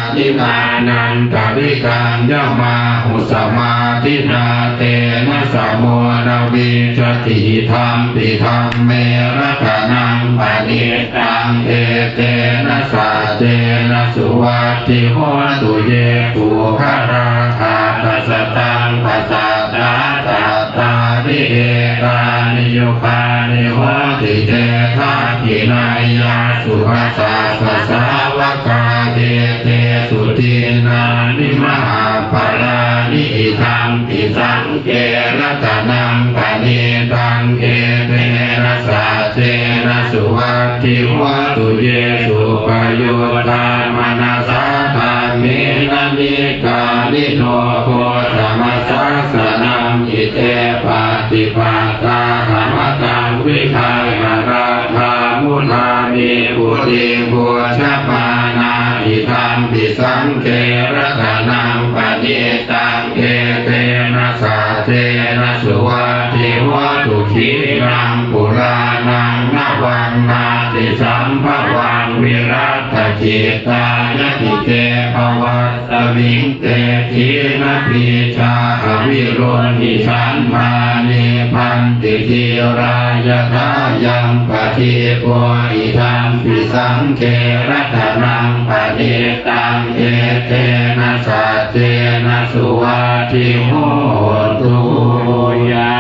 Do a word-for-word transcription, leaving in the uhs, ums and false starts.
Ānantarikaññamāhu samādhinā tena samo na vijjati. Idampi dhamme ratanaṃ paṇītaṃ, etena saccena suvatthi hotu. Ye puggalā aṭṭhasataṃ pasatthā, cattāri etāni yugāni honti, te dakkhiṇeyyā sugatassa sāvakā, etesu dinnāni mahapphalāni. Idampi saṅghe ratanaṃ paṇītaṃ, etena saccena suvatthi hotu. Ye suppayuttā manasā daḷhena, nikkāmino gotamasāsanamhi, te pattipattā amataṃ vigayha, laddhā mudhā nibbutiṃ bhuñjamānā. Idampi saṅghe ratanaṃ paṇītaṃ, etena saccena suvatthi hotu. Khīṇaṃ purāṇaṃ navaṃ natthi sambhavaṃ, virattacittāyatike bhavasmiṃ, te khīṇabījā avirūḷhichandā, nibbanti dhīrā yathāyaṃ padīpo. Idampi saṅghe ratanaṃ paṇītaṃ, etena saccena suvatthi hotu.